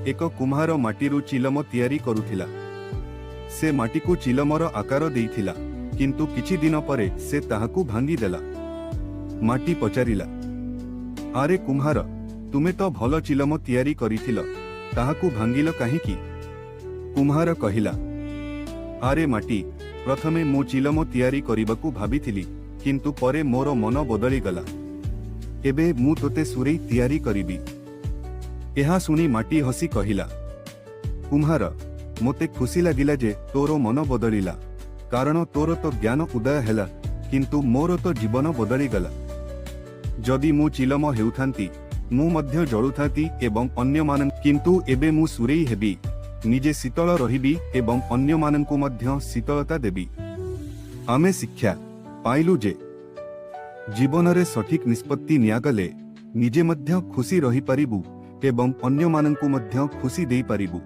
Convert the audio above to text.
ଏକ କୁମ୍ଭାର ମାଟିରୁ ଚିଲମ ତିଆରି କରୁଥିଲା। ସେ ମାଟିକୁ ଚିଲମର ଆକାର ଦେଇଥିଲା, କିନ୍ତୁ କିଛି ଦିନ ପରେ ସେ ତାହାକୁ ଭାଙ୍ଗିଦେଲା। ମାଟି ପଚାରିଲା, "ଆରେ କୁମ୍ଭାର, ତୁମେ ତ ଭଲ ଚିଲମ ତିଆରି କରିଥିଲ, ତାହାକୁ ଭାଙ୍ଗିଲ କାହିଁକି?" କୁମ୍ଭାର କହିଲା, "ଆରେ ମାଟି, ପ୍ରଥମେ ମୁଁ ଚିଲମ ତିଆରି କରିବାକୁ ଭାବିଥିଲି, କିନ୍ତୁ ପରେ ମୋର ମନ ବଦଳିଗଲା। ଏବେ ମୁଁ ତୋତେ ସୁରେଇ ତିଆରି କରିବି।" ଏହା ଶୁଣି ମାଟି ହସି କହିଲା, "କୁମ୍ଭାର, ମୋତେ ଖୁସି ଲାଗିଲା ଯେ ତୋର ମନ ବଦଳିଲା, କାରଣ ତୋର ତ ଜ୍ଞାନ ଉଦୟ ହେଲା, କିନ୍ତୁ ମୋର ତ ଜୀବନ ବଦଳିଗଲା। ଯଦି ମୁଁ ଚିଲମ ହେଉଥାନ୍ତି, ମୁଁ ମଧ୍ୟ ଜଳୁଥାନ୍ତି ଏବଂ ଅନ୍ୟମାନଙ୍କ, କିନ୍ତୁ ଏବେ ମୁଁ ସୁରେଇ ହେବି, ନିଜେ ଶୀତଳ ରହିବି ଏବଂ ଅନ୍ୟମାନଙ୍କୁ ମଧ୍ୟ ଶୀତଳତା ଦେବି।" ଆମେ ଶିକ୍ଷା ପାଇଲୁ ଯେ ଜୀବନରେ ସଠିକ ନିଷ୍ପତ୍ତି ନିଆଗଲେ ନିଜେ ମଧ୍ୟ ଖୁସି ରହିପାରିବୁ ଏବଂ ଅନ୍ୟମାନଙ୍କୁ ମଧ୍ୟ ଖୁସି ଦେଇପାରିବୁ।